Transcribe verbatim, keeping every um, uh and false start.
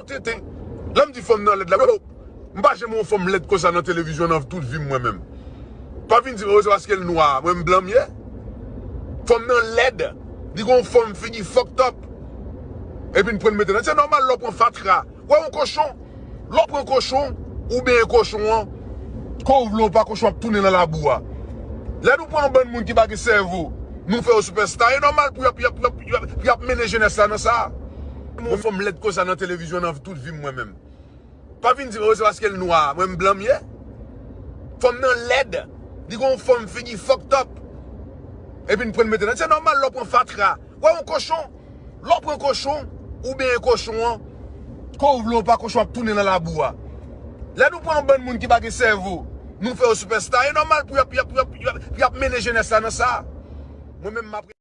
Tenten. Lè m di fanm nan lèd la, yo, m pa janm wè yon fanm lèd konsa nan televizyon nan tout vi m mwen menm. Pa vin di m, oh, se paske l nwa, mwen m blan m ye. Fanm nan lèd, li gon fòm figi fucked up. Epi n pran l mete nan. Se nòmal lè w pran fatra. Wè yon kochon, lè w pran kochon, ou benyen kochon an, kon w vle ou pa kochon ap tounen nan labou a. Lè nou pran yon bann moun ki pa gen sèvo, nou fè yo sipèsta, e nòmal pou y ap, y ap, y ap, y ap, y ap mennen jenès la nan sa. Yon fanm lèd konsa nan televizyon nan tout vi m mwen menm. Pa vin di m, oh, se paske l nwa, mwen m blan m ye. Fanm nan lèd, li gon fòm figi fucked up. Epi n pran l mete nan. Se nòmal lè w pran fatra. Wè yon kochon, lè w pran kochon, ou benyen kochon an, kon w vle ou pa kochon ap tounen nan labou a. Lè nou pran yon bann moun ki pa gen sèvo, nou fè yo sipèsta, e nòmal pou y ap, y ap, y ap, y ap, y ap mennen jenès la nan sa. Mwen menm m ap